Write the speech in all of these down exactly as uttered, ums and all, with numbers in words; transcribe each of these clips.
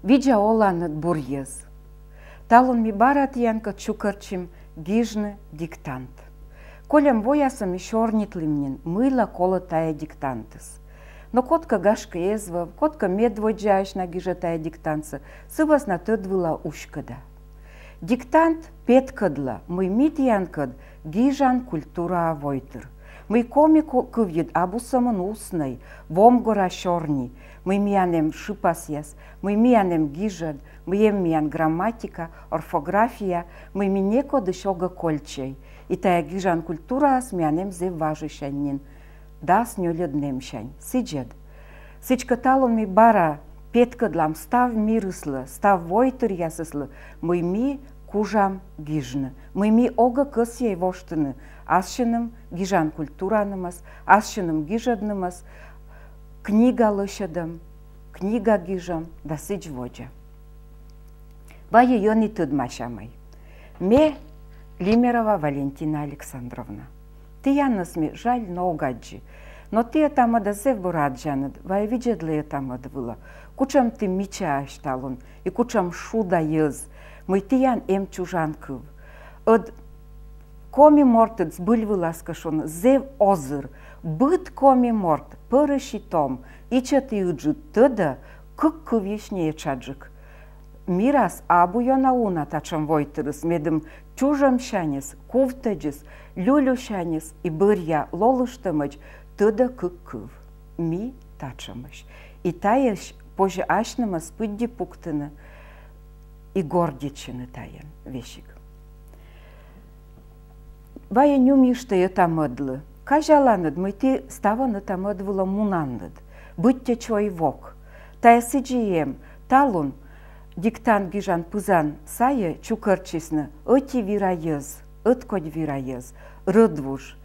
Видза оланныд, бур йӧз! Талун ми бара тіянкӧд чукӧртчим гижны диктант. Кольӧм воясӧ ми сёрнитлім нин, мыйла колӧ тайӧ диктантыс. Но кодкӧ, гашкӧ, эз вӧв, кодкӧ медводдзаысь на гижӧ тайӧ диктантсӧ, сы вӧсна тӧд вылӧ уськӧда. Диктант петкӧдлӧ, мый ми тіянкӧд гижан культура войтыр. Мый коми ко-, кывйыд абу сӧмын уснӧй, вом гора сёрни, мый миян эм шыпасъяс, мый миян эм гижӧд, мый эм миян грамматика, орфография, мый ми некодысь огӧ кольччӧй. И тайӧ гижан культураыс миян эм зэв важысянь нин дас нёльӧд нэмсянь. Сідз ӧд? Сідзкӧ, талун ми бара петкӧдлам став мирыслы, став войтыръясыслы, мый ми кужам гижны, мый ми огӧ кӧсйӧй воштыны ассьыным гижан культуранымӧс, ассьыным гижӧднымӧс, книга лӧсьӧдӧм, книга гижӧм да сідз водзӧ. Вайӧ ӧні тӧдмасямӧй. Ме Лимерова Валентина Александровна. Тіянӧс ме, жаль, но ог аддзы. Но ті ӧта-мӧдӧс зэв бура аддзанныд, вайӧ видзӧдлӧй ӧта-мӧд вылӧ, кутшӧм ті мичаӧсь талун и кутшӧм шуда йӧз, мый тіян эм чужан кыв. Ӧд коми мортыд, збыль вылас кӧ шуны, зэв озыр. Быд коми морт, пӧрысь и том, ичӧт и ыджыд, тӧдӧ кык кывйысь не этшаджык. Мирас абу ёна уна татшӧм войтырыс, медым чужӧмсяньыс, кувтӧдзыс, люлюсяньыс и бӧръя лолыштӧмӧдз тӧдӧ кык кыв. Ми татшӧмӧсь. И тайӧс позьӧ асьнымӧс пыдди пуктыны и гордитчыны тайӧн весиг. Вайӧ нюмйыштӧй ӧта-мӧдлы. Казяланныд, мый ті ставӧн ӧта-мӧд вылӧ мунанныд, быттьӧ чой-вок. Тайӧ сідзи эм: талун диктант гижан пызан сайӧ чукӧртчисны ӧти вира йӧз, ӧткодь вира йӧз, рӧдвуж.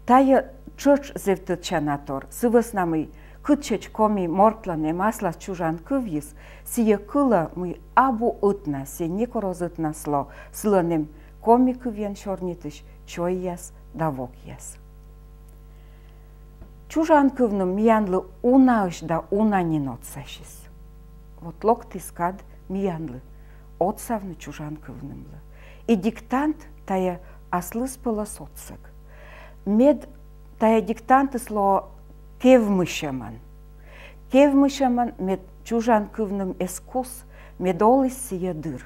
Тайӧ тшӧтш зэв тӧдчана тор, сы вӧсна мый кытчӧдз коми мортлӧн эм аслас чужан кывйыс, сійӧ кылӧ, мый абу ӧтнас, сійӧ некор оз ӧтнас ло, сылӧн эм коми кывйӧн сёрнитысь чойяс да вокъяс. Чужан кывным миянлы унаысь да уна нин отсасис. Вот локтіс кад миянлы отсавны чужан кывнымлы. И диктант тайӧ аслыспӧлӧс отсӧг. Мед тайӧ диктантыс лоӧ кевмысьӧмӧн. Кевмысьӧмӧн, мед чужан кывным эз кус, мед оліс сійӧ дыр.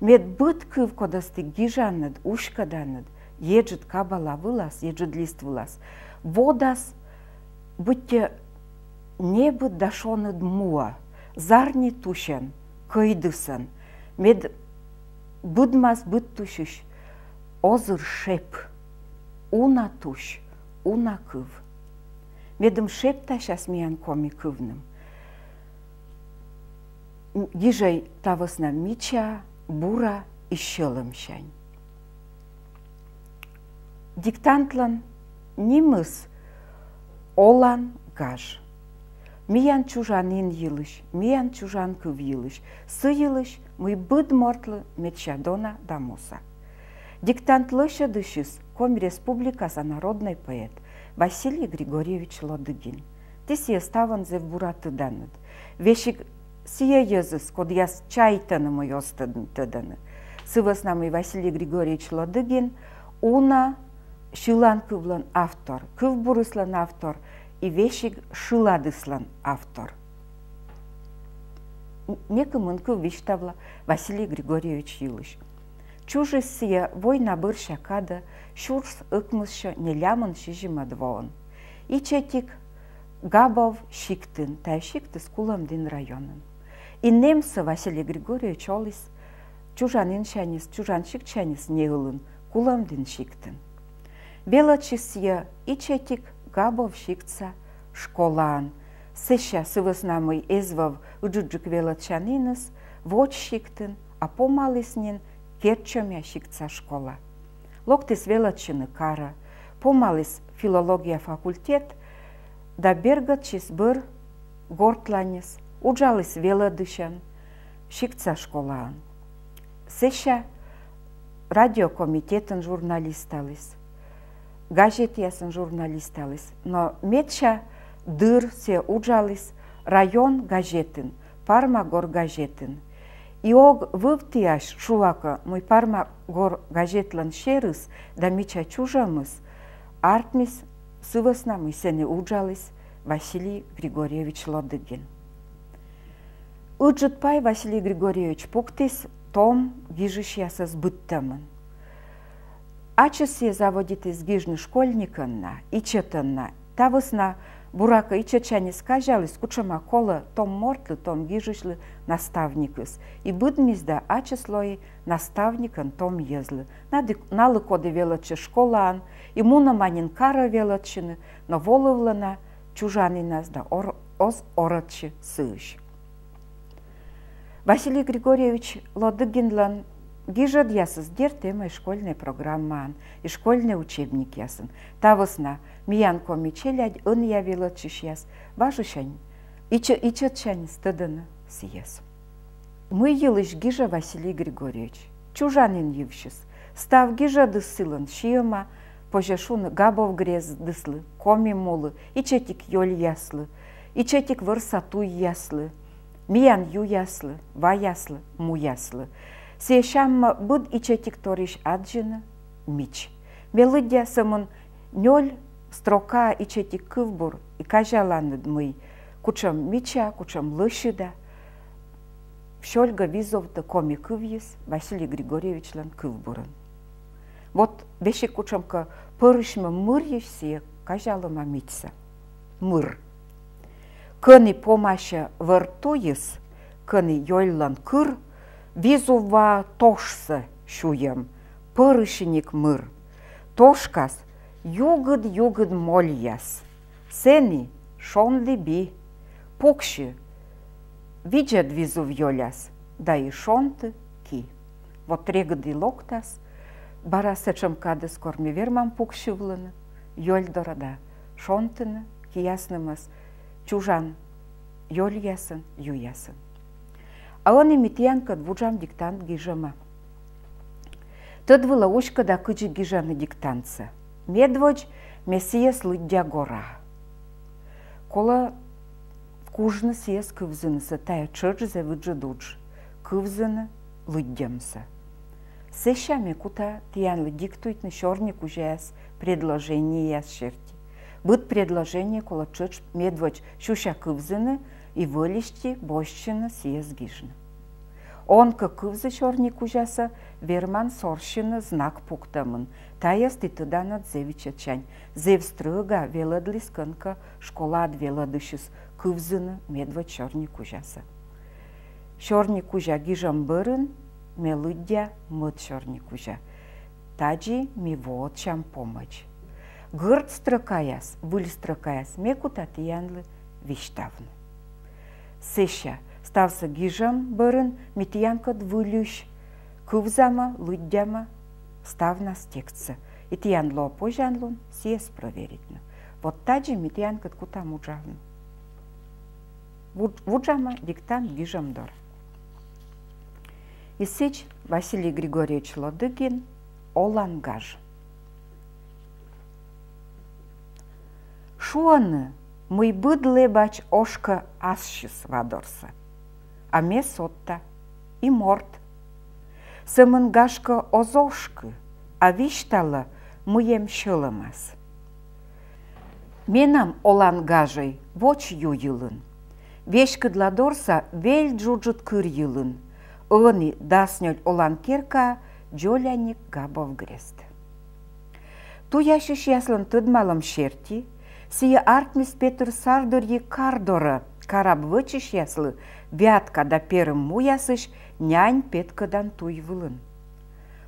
Мед быд кыв, кодӧс ті гижанныд, уськӧданныд еджыд кабала вылас, еджыд лист вылас, водас быттьӧ небыд да шоныд муӧ, зарни тусьӧн, кӧйдысӧн, мед быдмас быд тусьысь озыр шеп, уна тусь, уна кыв. Медым шептасяс миян коми кывным. М, гижӧй та вӧсна мича, бура и сьӧлӧмсянь. Диктантлӧн нимыс «Олан гаж». Миян чужан ин йылысь, миян чужан кыв йылысь, сы йылысь, мый быд мортлы медся дона да муса. Диктант лӧсьӧдысьыс Коми Республикаса народнӧй поэт Василий Григорьевич Лодыгин. Ті сійӧс ставӧн зэв бура тӧданныд. Весиг сійӧ йӧзыс, кодъяс чайтӧны, мый оз тӧд-, тӧдӧны. Сы вӧсна мый Василий Григорьевич Лодыгин уна сьыланкывлӧн автор, кывбурыслӧн автор и весиг шыладыслӧн автор. Н-, некымын кыв висьтавла Василий Григорьевич йылысь. Чужис сійӧ война бӧрся кадӧ, сюрс ӧкмыссё нелямын сизимӧд воын. Ичӧтик Габов сиктын, тайӧ сиктыс Кулӧмдін районын. И нэмсӧ Василий Григорьевич оліс чужан инсяньыс, чужан сиктсяньыс неылын, Кулӧмдін сиктын. Велӧдчис сійӧ ичӧтик Габов сиктса школаын. Сэсся, сы вӧсна мый эз вӧв ыджыдджык велӧдчаніныс, водз сиктын, а помаліс нин Кертчомъя сиктса школа. Локтіс велӧдчыны карӧ, помаліс филология факультет да бергӧдчис бӧр гортланьыс, уджаліс велӧдысьӧн сиктса школаын. Сэсся радиокомитетын журналисталіс, газетъясын журналисталіс, но медся дыр сійӧ уджаліс район газетын, «Парма гор» газетын. И ог вывтіясь шуа кӧ, мый «Парма гор» газетлӧн серыс да мича чужӧмыс артмис сы вӧсна, мый сэні уджаліс Василий Григорьевич Лодыгин. Ыджыд пай Василий Григорьевич пуктіс том гижысьясӧс быдтӧмын. Ачыс сійӧ заводитіс гижны школьникӧн на, ичӧтӧн на. Та вӧсна, буракӧ, ичӧтсяньыс казяліс, кутшӧма колӧ том мортлы, том гижысьлы наставникыс. И быдмис да ачыс лои наставникӧн том йӧзлы. Налы, налы коді велӧдчӧ школаын, и мунӧма нин карӧ велӧдчыны, но волывлӧ на чужанінас да ор-, оз орӧдчы сыысь. Василий Григорьевич Лодыгинлӧн гижӧдъясыс, дерт, эмӧсь школьнӧй программаын и школьнӧй учебникъясын. Та вӧсна миян коми челядь, ӧнія велӧдчысьяс, важысянь ичӧ-, ичӧтсяньыс тӧдӧны сійӧс. Мый йылысь гижӧ Василий Григорьевич? Чужанін йывсьыс. Став гижӧдыс сылӧн сиӧма, позьӧ шуны, Габов грездыслы, Коми мулы, ичӧтик Ёльяслы, ичӧтик Вӧрса туйяслы, миян юяслы, ваяслы, муяслы. Сійӧ сяммӧ быд ичӧтик торйысь аддзыны мич. Ме лыддя сӧмын нёль строка ичӧтик кывбур, и казяланныд, мый кутшӧм мича, кутшӧм лӧсьыда сёльгӧ визувтӧ коми кывйыс Василий Григорьевичлӧн кывбурын. Вот весиг кутшӧмкӧ пӧрысьмӧм мырйысь сійӧ казялӧма мичсӧ. Мыр. Кӧні помасьӧ вӧр туйыс, кӧні Ёльлӧн кыр, визувваа тошсӧ сюйӧм, пӧрысьыник мыр. Тошкас югыд-югыд мольяс. Сэні шонді би. Пуксьы, видзӧд визув Ёляс, да и шонты ки. Вот регыд и локтас. Бара сэтшӧм кадыс, кор ми вермам пуксьывлыны Ёль дорӧ да шонтыны кияснымӧс чужан Ёльясӧн, юясӧн. А ӧні ми тіянкӧд вуджам диктант гижӧма. Тӧд вылӧ уськӧда, кыдзи гижӧны диктантсӧ. Медводз ме сійӧс лыддя гора. Колӧ кужны сійӧс кывзынысӧ, тайӧ тшӧтш зэв ыджыд удж — кывзыны лыддьӧмсӧ. Сэсся ме кута тіянлы диктуйтны сёрникузяяс предложениеяс серти. Быд предложение колӧ тшӧтш медводз сюся кывзыны и вӧлисти босьтчыны сійӧс гижны. Он кӧ кывзы сёрникузясӧ, верман сорсьыны знак пуктӧмын. Тайӧс ті тӧданныд зэв ичӧтсянь. Зэв стрӧга велӧдліс кӧнкӧ школаад велӧдысьыс кывзыны медводз сёрникузясӧ. Сёрникузя гижӧм бӧрын ме лыддя мӧд сёрникузя. Тадзи ми воӧдчам помӧдз. Гӧрд строкаяс, выль строкаяс ме кута тіянлы висьтавны. Сэсся ставсӧ гижӧм бӧрын ми тіянкӧд выльысь кывзамӧ, лыддямӧ ставнас текстсӧ. И тіян лоӧ позянлун сійӧс прӧверитны. Вот тадзи ми тіянкӧд кутам уджавны. Вуд-, вуджамӧ диктант гижӧм дорӧ. И сідз Василий Григорьевич Лодыгин, «Олан гаж». Шуӧны, мый быд лэбач ошкӧ ассьыс вадорсӧ. А ме содта: и морт. Сӧмын, гашкӧ, оз ошкы, а висьталӧ, мый эм сьӧлӧмас. Менам олан гажӧй воч ю йылын. Веськыдла дорса вель джуджыд кыр йылын. Ӧні дас нёль олан керкаӧ дзоляник Габов грезд. Туясьысьяслӧн тӧдмалӧм серти, сійӧ артмис петыр сар дырйи кар дорӧ караб вӧчысьяслы Вятка да Перым муясысь нянь петкӧдан туй вылын.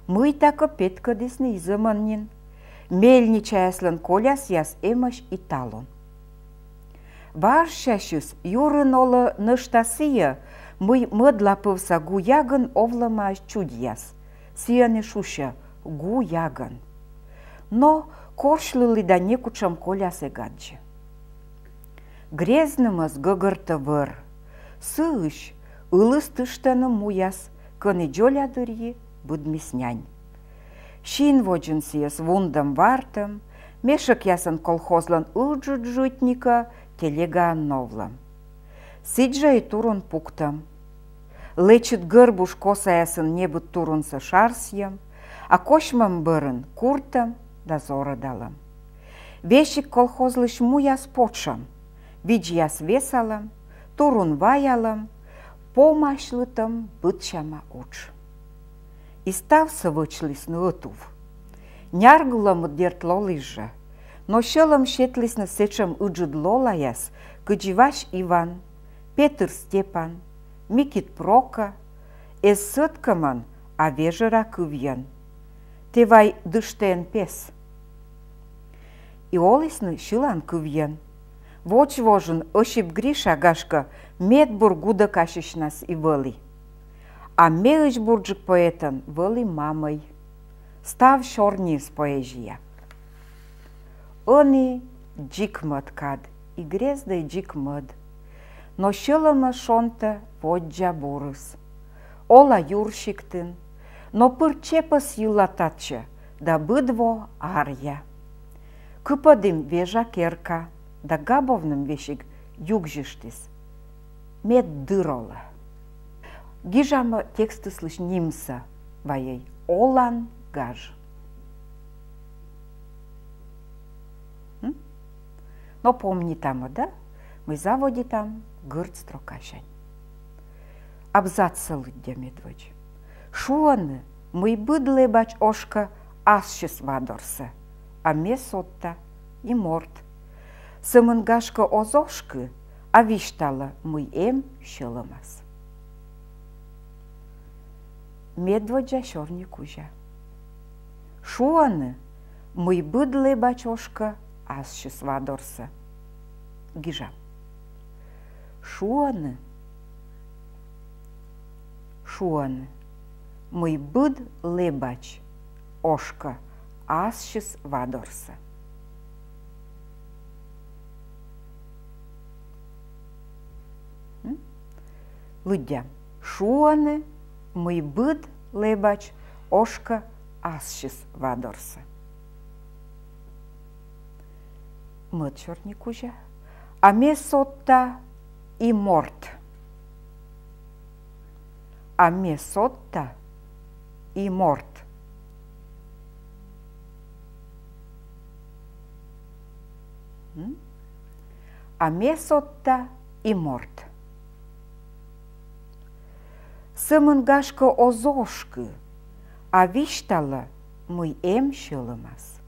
Мыйтакӧ петкӧдісны и зэмӧн нин. Мельничаяслӧн колясъяс эмӧсь и талун. Важсясьыс юрын олӧ нӧшта сійӧ, мый мӧдлапывса гу ягын овлӧмаӧсь чудьяс. Сійӧн и шусьӧ гу ягӧн. Но корсьлылі да некутшӧм коляс эг аддзы. Грезднымӧс гӧгӧртӧ вӧр. Сыысь ылыс тыштӧны муяс, кӧні дзоля дырйи быдмис нянь. Син водзын сійӧс вундӧм-вартӧм, мешӧкъясӧн колхозлӧн ыджыд житникӧ телегаӧн новлӧм. Сідз жӧ и турун пуктӧм. Лэчыд гӧрбуш косаясын небыд турунсӧ шарсйӧм, а косьмӧм бӧрын куртӧм да зорӧдалӧм. Весиг колхозлысь муяс потшӧм, видзьяс весалӧм, турун ваялӧм, помасьлытӧм быдсяма удж. И ставсӧ вӧчлісны ӧтув. Няргылӧмыд, дерт, лоліс жӧ, но сьӧлӧм сетлісны сэтшӧм ыджыд лолаяс, кыдзи Вась Иван, Петыр Степан, Микит Прокӧ, эз сӧткӧмӧн, а вежӧра кывйӧн. Тэ вай дыштӧн пес. И олісны сьылан кывйӧн. Водзвожын Ӧсип Гриша, гашкӧ, медбур гудӧкасьысьнас и вӧлі. А меысь бурджык поэтӧн вӧлі мамӧй. Став сёрниыс поэзия. Ӧні дзик мӧд кад, и грездӧй дзик мӧд. Но сьӧлӧмӧ шонтӧ воддза бурыс. Ола юр сиктын, но пыр чепӧс йылла татчӧ да быд во аръя. Кыпӧдім вежа керка, да Габовным весиг югзьыштіс. Мед дыр олӧ. Гижам текстыслысь нимсӧ вайӧй: «Олан гаж». М? Но помнитам, да? Мый заводитам гӧрд строкасянь. Абзацсӧ лыддя медводз. Шуӧны, мый быд лэбач ошкӧ ассьыс вадорсӧ, а ме содта: и морт. Сӧмын, гашкӧ, оз ошкы, а висьталӧ, мый эм сьӧлӧмас. Медводдза сёрни кузя. Шуӧны, мый быд лэбач ошкӧ ассьыс вадорсӧ. Гижам. Шуӧны, шуӧны, мый быд лэбач ошкӧ ассьыс вадорсӧ. М? Лыддям. Шуӧны, мый быд лэбач ошкӧ ассьыс вадорсӧ. Мӧд сёрни кузя. А ме содта: и морт. А ме содта: и морт. М? А ме содта: и морт. Сӧмын, гашкӧ, оз ошкы, а висьталӧ, мый эм сьӧлӧмас.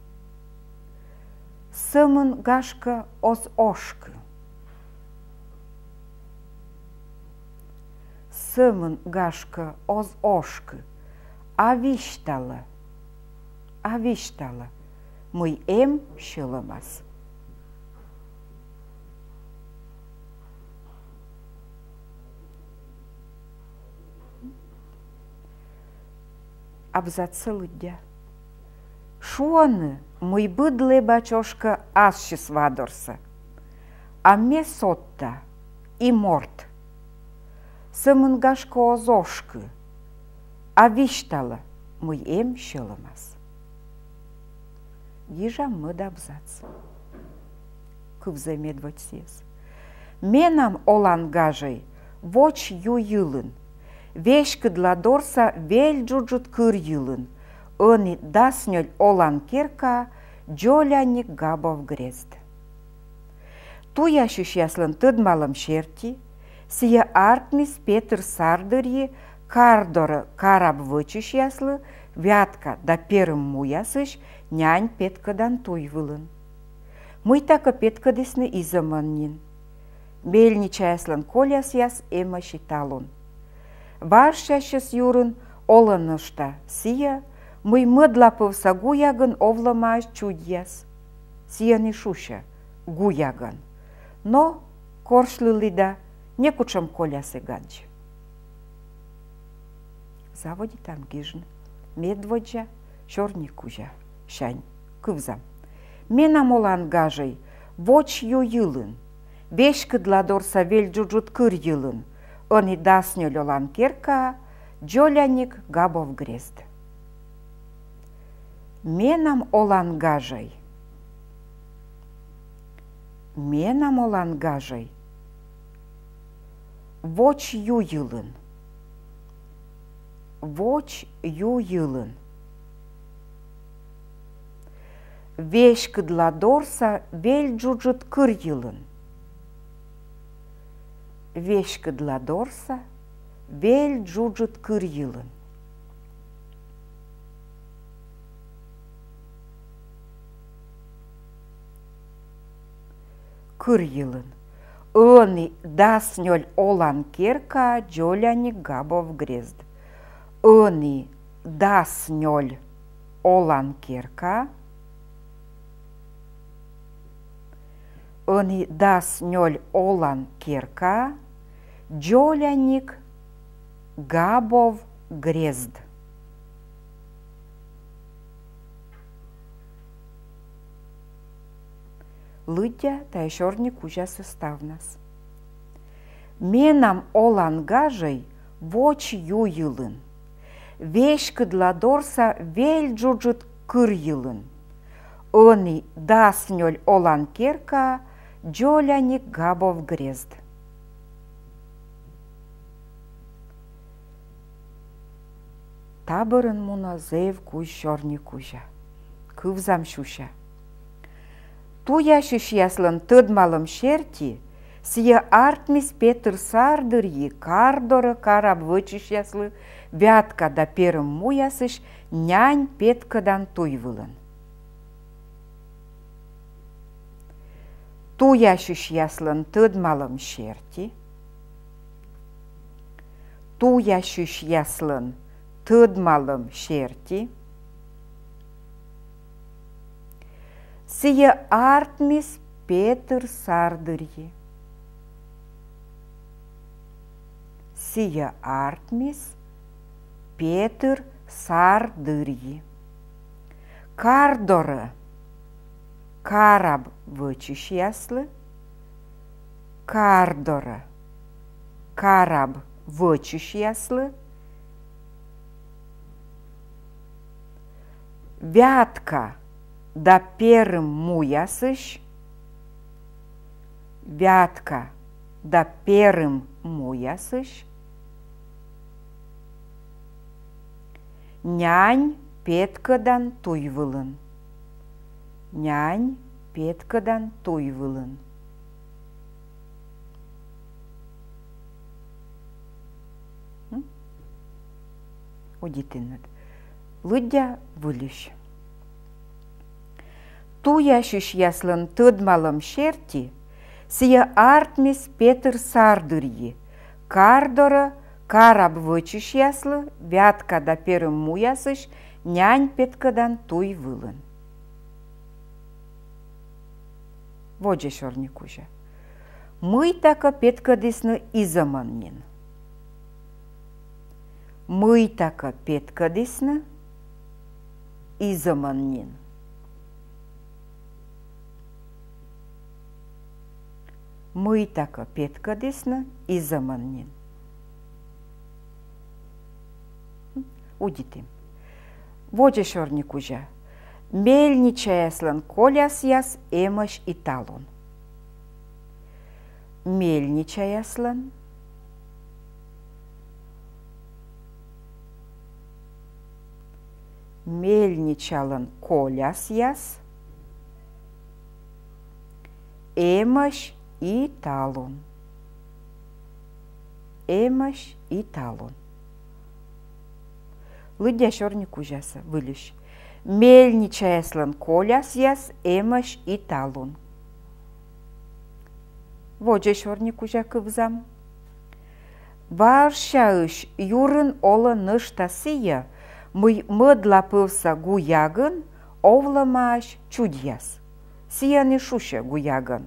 Сӧмын, гашкӧ, оз ошкы. Сӧмын, гашкӧ, оз ошкы, а висьталӧ, а висьталӧ, мый эм сьӧлӧмас. Абзацсӧ лыддя. Шуӧны, мый быд лэбач ошкӧ ассьыс вадорсӧ. А ме содта: и морт. Сӧмын, гашкӧ, оз ошкы, а висьталӧ, мый эм сьӧлӧмас. Гижам мӧд абзац. Кывзӧй медводз сійӧс. Менам олан гажӧй воч ю йылын. Веськыдла дорса вель джуджыд кыр йылын. Ӧні дас нёль олан керкаӧ дзоляник Габов грезд. Туясьысьяслӧн тӧдмалӧм серти, сійӧ артмис Петыр сар дырйи кар дорӧ караб вӧчысьяслы Вятка да Перым муясысь нянь петкӧдан туй вылын. Мыйтакӧ петкӧдісны изӧмӧн нин. Мельничаяслӧн колясъяс эмӧсь и талун. Важсясьыс юрын олӧ нӧшта сійӧ, мый мӧдлапывса гуягын овлӧмаӧсь чудьяс. Сійӧн и шусьӧ гуягӧн. Но корсьлылі да, некутшӧм коляс эг аддзы. Заводитам гижны медводдза сёрни кузясянь. Кывзам. Менам олан гажӧй воч ю йылын. Веськыдла дорса вель джуджыд кыр йылын. Ӧні дас нёль олан керкаӧ дзоляник Габов грезд. Менам олан гажӧй. Менам олан гажӧй. Водз ю йылын. Водз ю йылын. Веськыдла дорса вель джуджыд кыр йылын. Веськыдла дорса вель джуджыд кыр йылын. Кыр йылын. Ӧні дас нёль олан керка, дзоляник Габов грезд. Ӧні дас нёль олан керка. Ӧні дас нёль олан керка, дзоляник Габов грезд. Лыддя тайӧ сёрни кузясӧ ставнас. Менам олан гажӧй водз ю йылын. Веськыдла дорса вель джуджыд кыр йылын. Ӧні дас нёль олан керка, дзоляник Габов грезд. Та бӧрын мунӧ зэв кузь сёрни кузя. Кывзам сюся. Туясьысьяслӧн тӧдмалӧм серти, сійӧ артмис Петыр сар дырйи кар дорӧ караб вӧчысьяслы Вятка да Перым муясысь нянь петкӧдан туй вылын. Туясьысьяслӧн тӧдмалӧм серти. Туясьысьяслӧн тӧдмалӧм серти. Сійӧ артмис Петыр сар дырйи. Сійӧ артмис Петыр сар дырйи. Кар дорӧ караб вӧчысьяслы. Кар дорӧ караб вӧчысьяслы. Вятка да Перым муясысь. Вятка да Перым муясысь. Нянь петкӧдан туй вылын. Нянь петкӧдан туй вылын. М? Удитінныд. Лыддя выльысь. Туясьысьяслӧн тӧдмалӧм серти, сійӧ артмис Петыр сар дырйи, кар дорӧ караб вӧчысьяслы Вятка да Перым муясысь нянь петкӧдан туй вылын. Водзӧ сёрни кузя. Мыйтакӧ петкӧдісны изӧмӧн нин. Мыйтакӧ петкӧдісны изӧмӧн нин. Мыйтакӧ петкӧдісны изӧмӧн нин. Удитім. Водзӧ сёрни кузя. Мельничаяслӧн колясъяс эмӧсь и талун. Мельничаяслӧн. Мельничалӧн колясъяс эмӧсь и талун. Эмӧсь и талун. Лыддя сёрни кузясӧ выльысь. Мельничаяслӧн колясъяс эмӧсь и талун. Водзӧ сёрни кузя кывзам. Важсяысь юрын олӧ нӧшта сійӧ, мый мӧдлапывса гу ягын овлӧмаӧсь чудьяс. Сійӧн и шусьӧ гу ягӧн.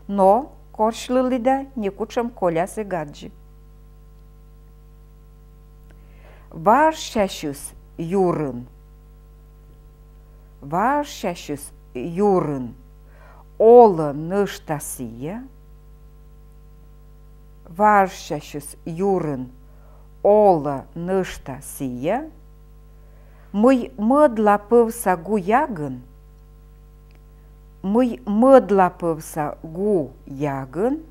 Но корсьлылі да, некутшӧм коляс эг аддзы. Важсясьыс юрын. Важсясьыс юрын олӧ нӧшта сійӧ. Важсясьыс юрын олӧ нӧшта сійӧ, мый мӧдлапывса гу ягын, мый мӧдлапывса гу ягын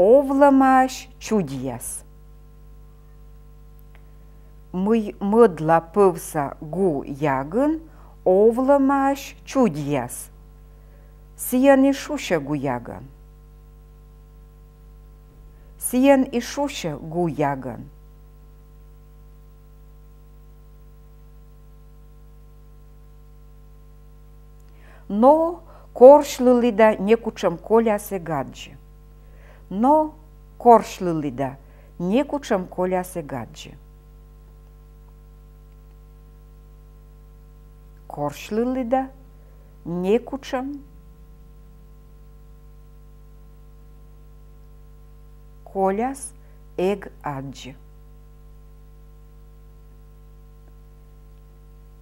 Овлӧмаӧсь чудьяс. Мый мӧдлапӧвса гу ягын овлӧмаӧсь чудьяс. Сійӧн и шусьӧ гу ягӧн. Сійӧн и шусьӧ гу ягӧн. Но корсьлылі да некутшӧм коляс эг аддзы. Но корсьлылі да некутшӧм коляс эг аддзы. Корсьлылі да некутшӧм коляс эг аддзы.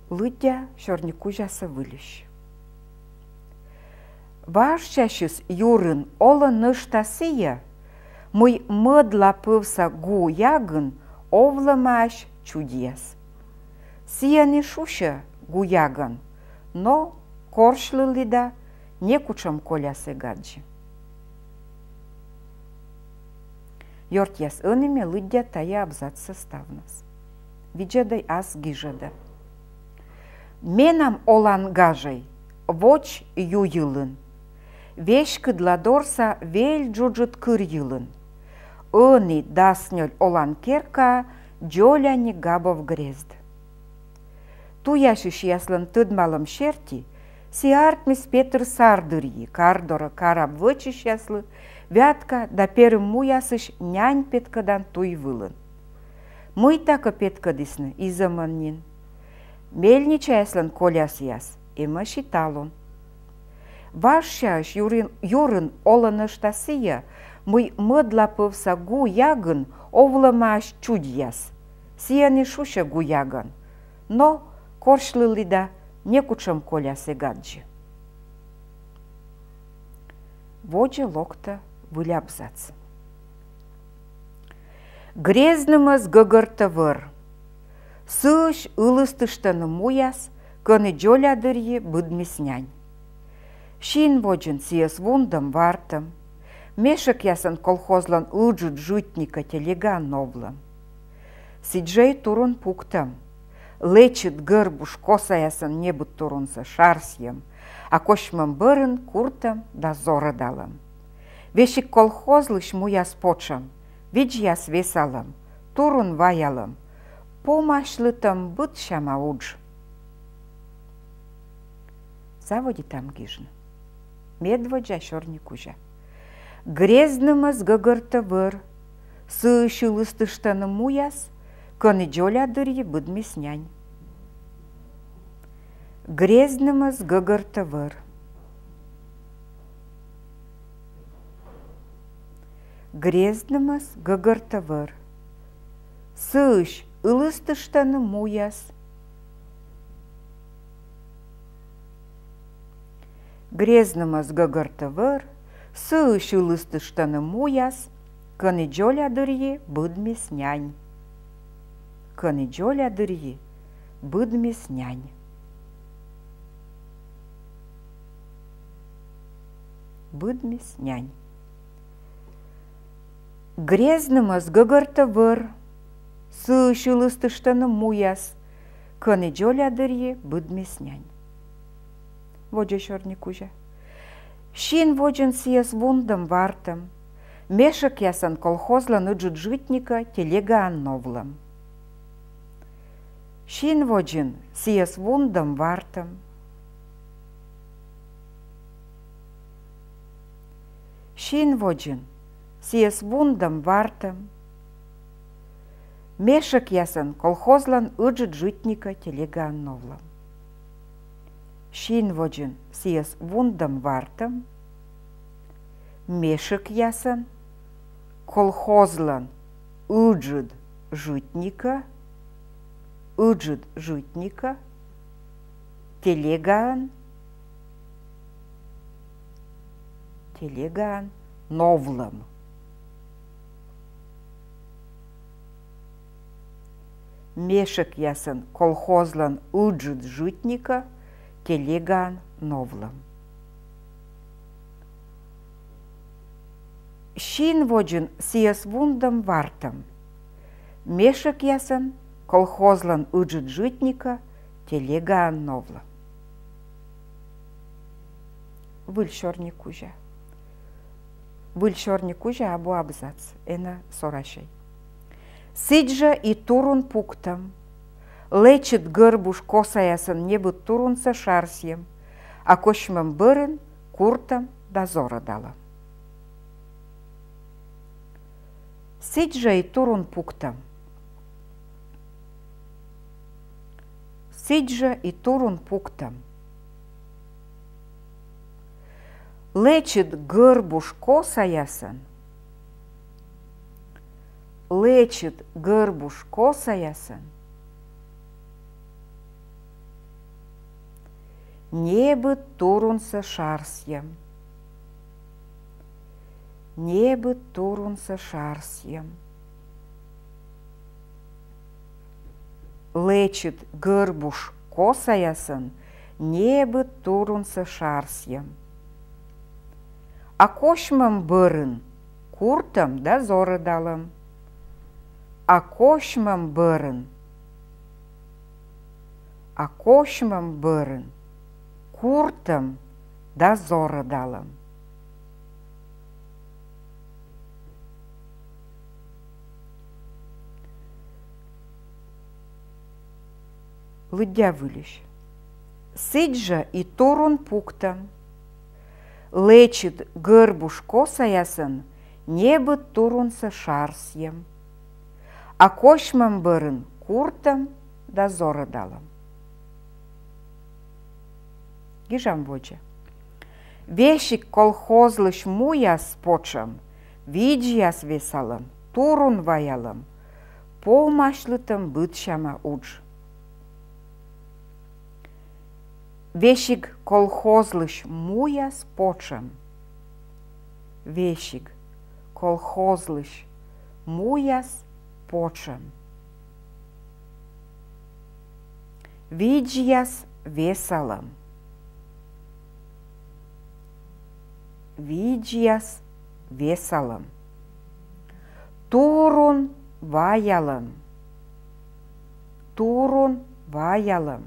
Лыддя сёрникузясӧ выльысь. Важсясьыс юрын олӧ нӧшта сійӧ, мый мӧдлапӧвса гу ягын овлӧмаӧсь чудьяс. Сійӧн и шусьӧ гу ягӧн, но корсьлылі да некутшӧм коляс эг аддзы. Ёртъяс, ӧні ме лыддя тайӧ абзацсӧ ставнас. Видзӧдӧй ас гижӧдӧ. Менам олан гажӧй водз ю йылын. Веськыдла дорса вель джуджыд кыр йылын. Ӧні дас нёль олан керкаӧ дзоляник Габов грезд. Туясьысьяслӧн тӧдмалӧм серти, сійӧ артмис Петыр сар дырйи, кар дорӧ караб вӧчысьяслы Вятка да Перым муясысь нянь петкӧдан туй вылын. Мыйтакӧ петкӧдісны и зэмӧн нин. Мельничаяслӧн колясъяс эмӧсь и талун. Важсяысь юрын, юрын олӧ нӧшта сійӧ, мый мӧдлапӧвса гу ягын овлӧмаӧсь чудьяс. Сійӧн и шусьӧ гу ягӧн, но корсьлылі да некутшӧм коляс эг аддзы. Водзӧ локтӧ выль абзац. Грезнымӧс гӧгӧртӧ вӧр. Сыысь ылыстыштӧны муяс, кӧні дзоля дырйи быдмис нянь. Син водзын сійӧс вундӧм-вартӧм. Мешӧкъясӧн колхозлӧн ыджыд житникӧ телегаӧн новлӧм. Сідз жӧ и турун пуктӧм. Лэчыд Гӧрбуш косаясӧн небыд турунсӧ шарсйӧм, а косьмӧм бӧрын куртӧм да зорӧдалӧм. Весиг колхозлысь муяс потшӧм, видзьяс весалӧм, турун ваялӧм. Помасьлытӧм быдсяма удж. Заводитам гижны. Медводдза сёрникузя. Грезнымӧс гӧгӧртӧ вӧр. Сыысь ылыстыштӧны муяс, кӧні дзоля дырйи быдмис нянь. Грезнымӧс гӧгӧртӧ вӧр. Грезнымӧс гӧгӧртӧ вӧр. Сыысь ылыстыштӧны муяс. Грезнымӧс гӧгӧртӧ вӧр. Сыысь ылыстыштӧны муяс, кӧні дзоля дырйи быдмис нянь. Кӧні дзоля дырйи быдмис нянь. Быдмис нянь. Грезнымӧс гӧгӧртӧ вӧр. Сыысь ылыстыштӧны муяс, кӧні дзоля дырйи быдмис нянь. Водзӧ сёрникузя. Син водзын сійӧс вундӧм-вартӧм. Мешӧкъясӧн колхозлӧн ыджыд житникӧ телегаӧн новлӧм. Син водзын сійӧс вундӧм-вартӧм. Син водзын сійӧс вундӧм-вартӧм. Мешӧкъясӧн колхозлӧн ыджыд житникӧ телегаӧн новлӧм. Син водзын сійӧс вундӧм-вартӧм. Мешӧкъясӧн колхозлӧн ыджыд житникӧ, ыджыд житникӧ телегаӧн, телегаӧн новлӧм. Мешӧкъясӧн колхозлӧн ыджыд житникӧ телегаӧн новлӧм. Син водзын сійӧс вундӧм-вартӧм. Мешӧкъясӧн колхозлӧн ыджыд житникӧ телегаӧн новлӧ. Выль сёрникузя. Выль сёрникузя, абу абзац, энӧ сорасьӧй. Сідз жӧ и турун пуктӧм. Лэчыд гӧрбуш косаясӧн небыд турунсӧ шарсйӧм, а косьмӧм бӧрын куртӧм да зорӧдалӧм. Сідз жӧ и турун пуктӧм. Сідз жӧ и турун пуктӧм. Лэчыд гӧрбуш косаясӧн. Лэчыд гӧрбуш косаясӧн небыд турунсӧ шарсйӧм. Небыд турунсӧ шарсйӧм. Лэчыд гӧрбуш косаясӧн небыд турунсӧ шарсйӧм. А косьмӧм бӧрын куртӧм да зорӧдалӧм. А косьмӧм бӧрын. А косьмӧм бӧрын куртӧм да зорӧдалӧм. Лыддя выльысь. Сідз жӧ и турун пуктӧм. Лэчыд гӧрбуш косаясӧн небыд турунсӧ шарсйӧм. А косьмӧм бӧрын куртӧм да зорӧдалӧм. Гижам водзӧ. Весиг колхозлысь муяс потшӧм, видзьяс весалӧм, турун ваялӧм, помасьлытӧм быдсяма удж. Весиг колхозлысь муяс потшӧм. Весиг колхозлысь муяс потшӧм. Видзьяс весалӧм. Видзьяс весалӧм. Турун ваялӧм. Турун ваялӧм.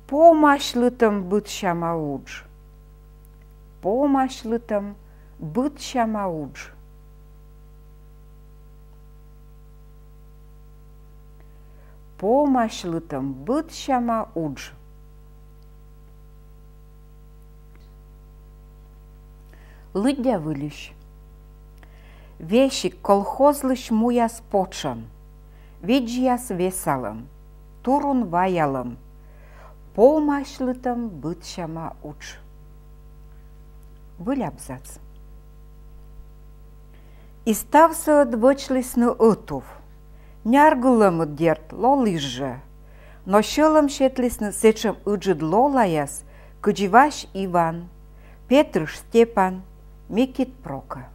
Помасьлытӧм быдсяма удж. Помасьлытӧм быдсяма удж. Помасьлытӧм быдсяма удж. Лыддя выльысь. Весиг колхозлысь муяс потшӧм, видзьяс весалӧм, турун ваялӧм, помасьлытӧм быдсяма удж. Выль абзац. И ставсӧ ӧд вӧчлісны ӧтув. Няргылӧмыд, дерт, лоліс жӧ, но сьӧлӧм сетлісны сэтшӧм ыджыд лолаяс, кыдзи Вась Иван, Петыр Степан, Микит Прокӧ.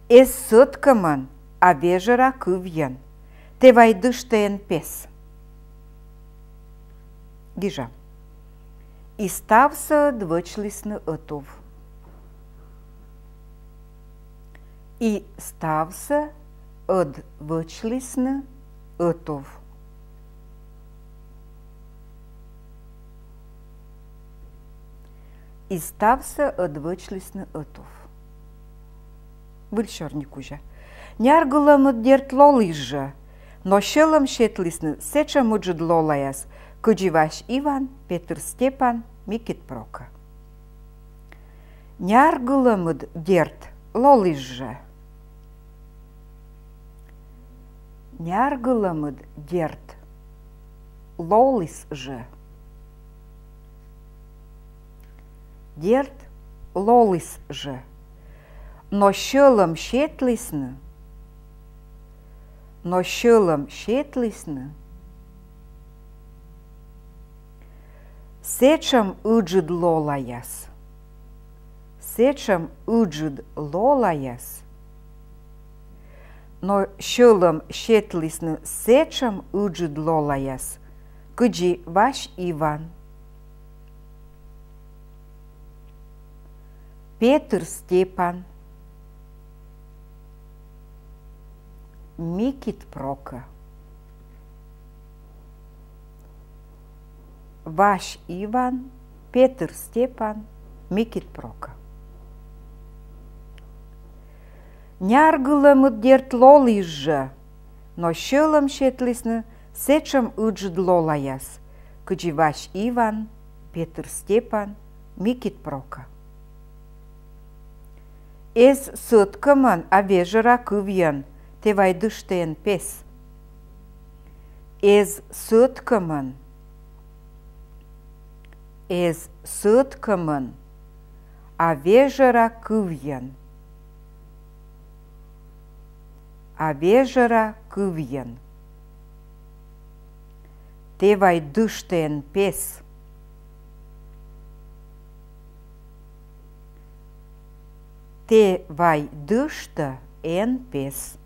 Эз сӧткӧмӧн, а вежӧра кывйӧн. Тэ вай дыштӧ эн пес. Гижам. И ставсӧ ӧд вӧчлісны ӧтув. И ставсӧ ӧд вӧчлісны ӧтув. И ставсӧ ӧд вӧчлісны ӧтув. Выль сёрникузя. Няргылӧмыд, дерт, лоліс жӧ, но сьӧлӧм сетлісны сэтшӧм ыджыд лолаяс, кыдзи Вась Иван, Петыр Степан, Микит Прокӧ. Няргылӧмыд, дерт, лоліс жӧ. Няргылӧмыд, дерт, лоліс жӧ. Дерт, лоліс жӧ. Но сьӧлӧм сетлісны, но сьӧлӧм сетлісны сэтшӧм ыджыд лолаяс. Сэтшӧм ыджыд лолаяс. Но сьӧлӧм сетлісны сэтшӧм ыджыд лолаяс, кыдзи Вась Иван. Петыр Степан, Микит Прокӧ. Вась Иван, Петыр Степан, Микит Прокӧ. Няргылӧмыд, дерт, лоліс жӧ, но сьӧлӧм сетлісны сэтшӧм ыджыд лолаяс, кыдзи Вась Иван, Петыр Степан, Микит Прокӧ. Эз сӧткӧмӧн, а вежӧра кывйӧн тэ вайдыштӧ эн пес. Эз сӧткӧмӧн. Эз сӧткӧмӧн, а вежӧра кывйӧн. А вежӧра кывйӧн. Тэ вайдыштӧ эн пес. Тэ вайдыштӧ эн пес.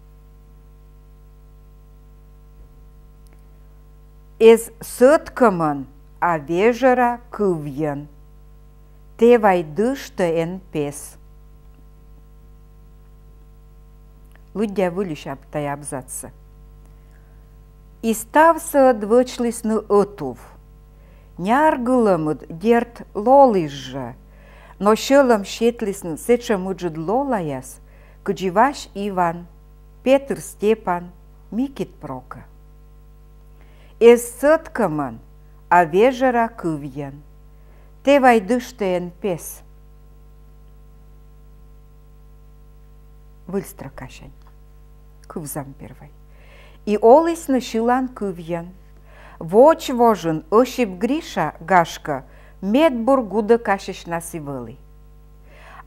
Эз сӧткӧмӧн, а вежӧра кывйӧн. Тэ вайдыштӧ эн пес. Лыддя выльысь аб-, тайӧ абзацсӧ. И ставсӧ ӧд вӧчлісны ӧтув. Няргылӧмыд, дерт, лоліс жӧ, но сьӧлӧм сетлісны сэтшӧм ыджыд лолаяс, кыдзи Вась Иван, Петыр Степан, Микит Прокӧ. Эз сӧткӧмӧн, а вежӧра кывйӧн. Тэ вайдыштӧ эн пес. Выль строкасянь. Кывзам первой. И олісны сьылан кывйӧн. Воч вожын Ӧсип Гриша, гашкӧ, медбур гудӧкасьысьнас и вӧлі.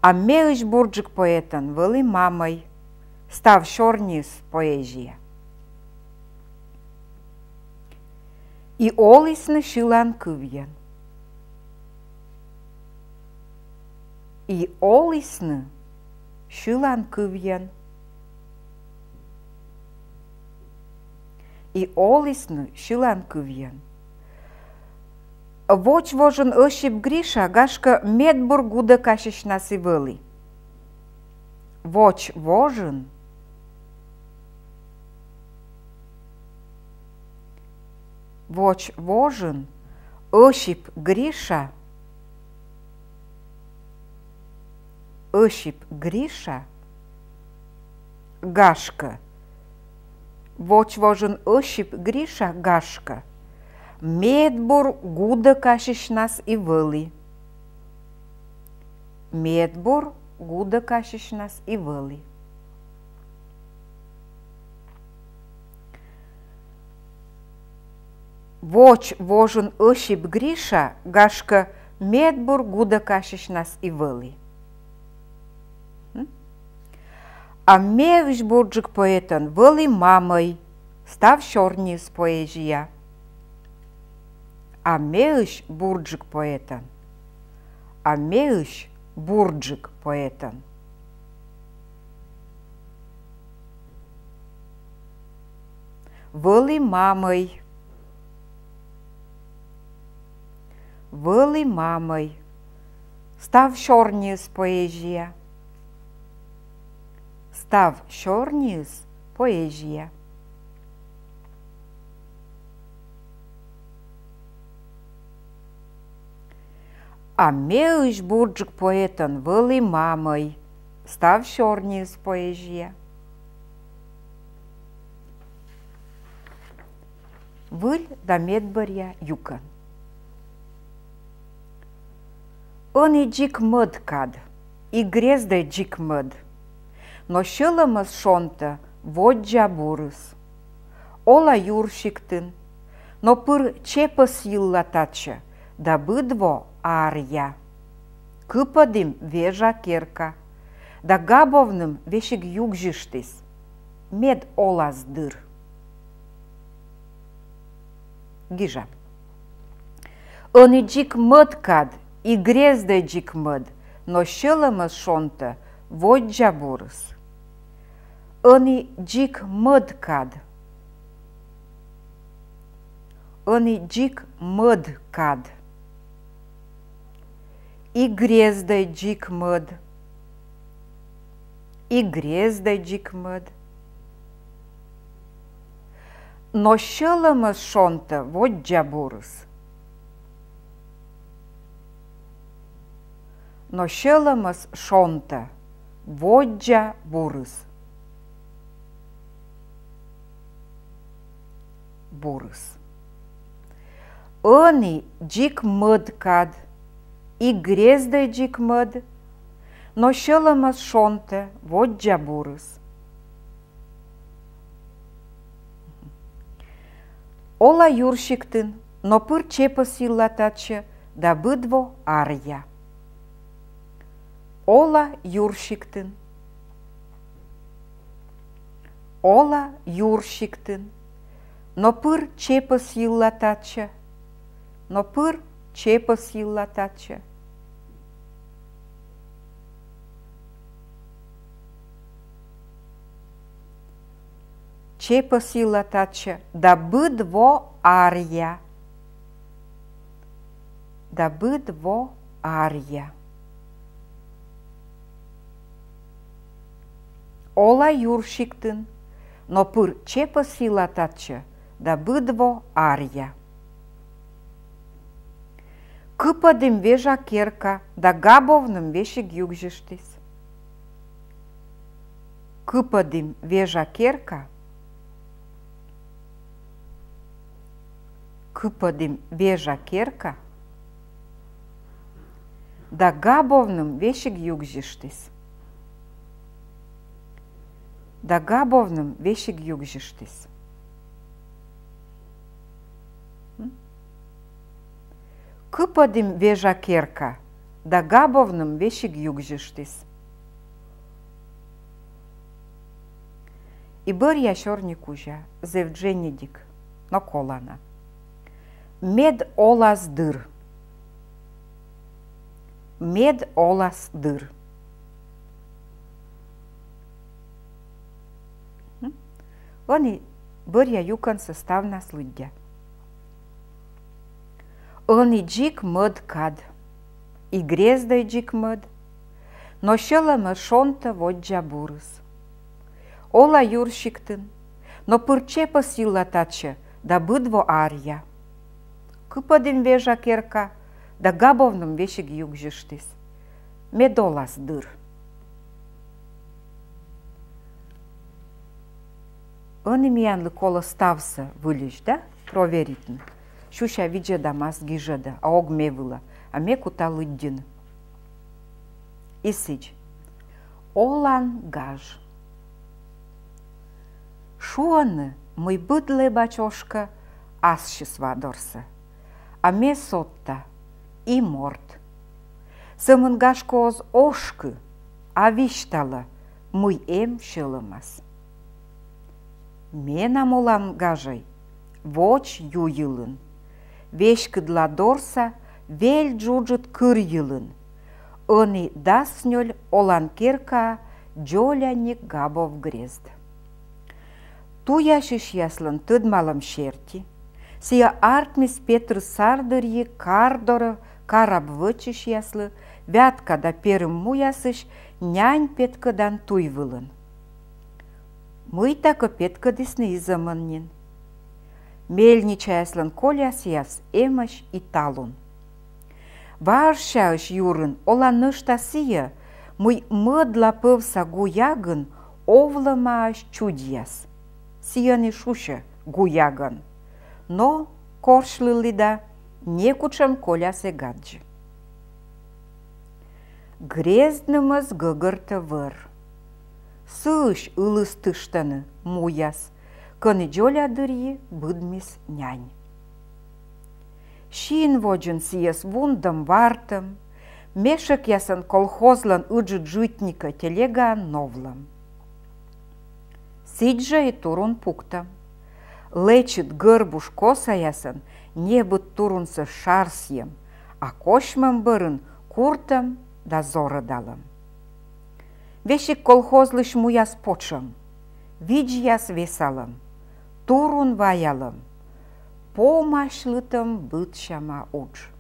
А меысь бурджык поэтӧн вӧлі мамӧй, став сёрниыс поэзия. И олісны сьылан кывйӧн. И олісны сьылан кывйӧн. И олісны сьылан кывйӧн. Воч вожын Ӧсип Гриша, гашкӧ, медбур гудӧкасьысьнас и вӧлі. Воч вожын. Воч вожын Ӧсип Гриша. Ӧсип Гриша, гашкӧ. Воч вожын Ӧсип Гриша, гашкӧ, медбур гудӧкасьысьнас и вӧлі. Медбур гудӧкасьысьнас и вӧлі. Воч вожын Ӧсип Гриша, гашкӧ, медбур гудӧкасьысьнас и вӧлі. М? А меысь бурджык поэтӧн вӧлі мамӧй, став сёрниыс поэзия. А меысь бурджык поэтӧн. А меысь бурджык поэтӧн. Вӧлі мамӧй. Вӧлі мамӧй. Став сёрниыс поэзия. Став сёрниыс поэзия. А меысь бурджык поэтӧн вӧлі мамӧй. Став сёрниыс поэзия. Выль да медбӧръя юкӧн. Ӧні дзик мӧд кад, и грездӧ дзик мӧд. Но сьӧлӧмӧс шонтӧ воддза бурыс. Ола юр сиктын, но пыр чепӧс йылла татчӧ, да быд во аръя. Кыпӧдім вежа керка, да габовным весиг югзьыштіс, мед олас дыр. Гижам. Ӧні дзик мӧд кад, и грездӧ дзик мӧд, но сьӧлӧмӧс шонтӧ воддза бурыс. Ӧні дзик мӧд кад. Ӧні дзик мӧд кад. И грездӧ дзик мӧд, И грездӧй дзик мӧд. Но сьӧлӧмӧс шонтӧ воддза бурыс. Но сьӧлӧмӧс шонтӧ воддза бурыс. Бурыс. Ӧні дзик мӧд кад, и грездӧй дзик мӧд, но сьӧлӧмӧс шонтӧ воддза бурыс. Ола юрсиктын, но пыр чепӧс йылла татчӧ да быд во аръя. Ола юрсиктын. Ола юрсиктын, но пыр чепӧс йылла татчӧ, но пыр чепӧс йылла татчӧ. Чепӧс йылла татчӧ да быд во аръя. Да быд во аръя. Ола юрсиктын, но пыр чепӧс йылла татчӧ да быд во аръя. Кыпӧдім вежа керка да габовным весиг югзьыштіс. Кыпӧдім вежа керка. Кыпӧдім вежа керка да габовным весиг югзьыштіс. Да габовным весиг югзьыштіс. М? Кыпӧдім вежа керка да габовным весиг югзьыштіс. И бӧръя сёрни кузя, зэв дженьыдик, но колана. Мед олас дыр. Мед олас дыр. М? Ӧні бӧръя юкӧнсӧ ставнас лыддя. Ӧні дзик мӧд кад, и грездӧй дзик мӧд, но сьӧлӧмӧс шонтӧ воддза бурыс. Ола юрсиктын, но пыр чепӧс йылла татчӧ да быд во аръя. Кыпӧдім вежа керка да габовным весиг югзьыштіс. Мед олас дыр. Ӧні миянлы колӧ ставсӧ выльысь, да, проверитны. Сюся видзӧда, ма гижӧдӧ, а ог ме вылӧ, а ме кута лыддьыны. И сідз. Олан гаж. Шуӧны, мый быд лэбач ошкӧ ассьыс вадорсӧ. А ме содта, и морт. Сӧмын, гашкӧ, оз ошкы, а висьталӧ, мый эм сьӧлӧмас. Менам олан гажӧй воч ю йылын, веськыдла дорса вель джуджыд кыр йылын, ӧні дас нёль олан керкаа дзоляник габов грезд. Туясьысьяслӧн тӧдмалӧм серти, сійӧ артмис Петыр сар дырйи кар дорӧ караб вӧчысьяслы Вятка да Перым муясысь нянь петкӧдан туй вылын. Мыйтакӧ петкӧдісны и зэмын нин. Мельничаяслӧн колясъяс эмӧсь и талун. Важсяысь юрын олан нӧшта сійӧ, мый мӧдла пӧвса гу ягын овлӧмаӧсь чудьяс. Сійӧн и шусьӧ гу ягӧн. Но корсьлылі да, некутшӧм коляс эг аддзы. Грезднымӧс гӧгӧртӧ вӧр. Сыысь ылыстыштӧны муяс, кӧні дзоля дырйи быдмис нянь. Син водзын сійӧс вундӧм-вартӧм, мешӧкъясӧн колхозлӧн ыджыд житникӧ телегаӧн новлӧм. Сідз жӧ и турун пуктӧм. Лэчыд гӧрбуш косаясӧн небыд турунсӧ шарсйӧм, а косьмӧм бӧрын куртӧм да зорӧдалӧм. Весиг колхозлысь муяс потшӧм, видзьяс весалӧм, турун ваялӧм, помасьлытӧм быдсяма удж.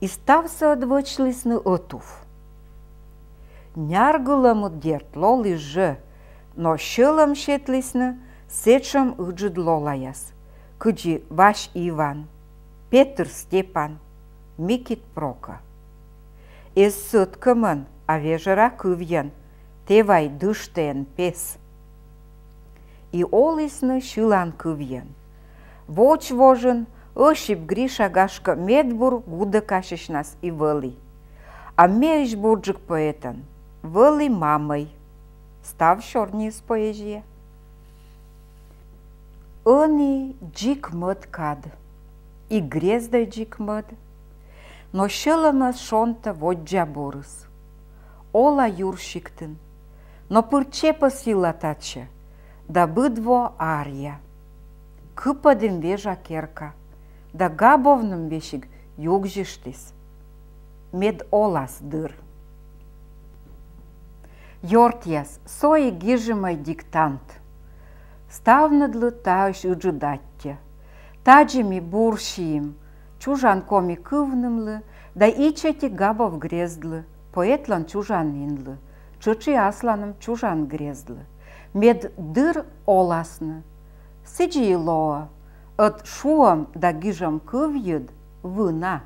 И ставсӧ ӧд вӧчлісны ӧтув. Няргылӧмыд, дерт, лоліс жӧ, но сьӧлӧм сетлісны сэтшӧм ыджыд лолаяс, кыдзи Вась Иван, Петыр Степан, Микит Прокӧ. Эз сӧткӧмӧн, а вежӧра кывйӧн, тэ вай дыштӧ эн пес. И олісны сьылан кывйӧн. Воч вожын Ӧсип Гриша, гашкӧ, медбур гудӧкасьысьнас и вӧлі. А меысь бурджык поэтӧн вӧлі мамӧй. Став сёрниыс поэзия. Ӧні дзик мӧд кад. И грездӧй дзик мӧд. Но сьӧлӧмӧс шонтӧ воддза бурыс. Ола юр сиктын, но пыр чепӧс йыла татчӧ, да быд во аръя. Кыпӧдім вежа керка, да Габовным весиг югзьыштіс. Мед олас дыр. Ёртъяс, со и гижимӧй диктант. Ставныдлы таысь ыджыд аттьӧ. Тадзи ми бур сиим чужан коми кывнымлы да ичӧтик Габов грездлы, поэтлӧн чужан инлы, тшӧтш и асланым чужан грездлы. Мед дыр оласны. Сідзи и лоӧ, ӧд шуӧм да гижӧм кывйыд вына.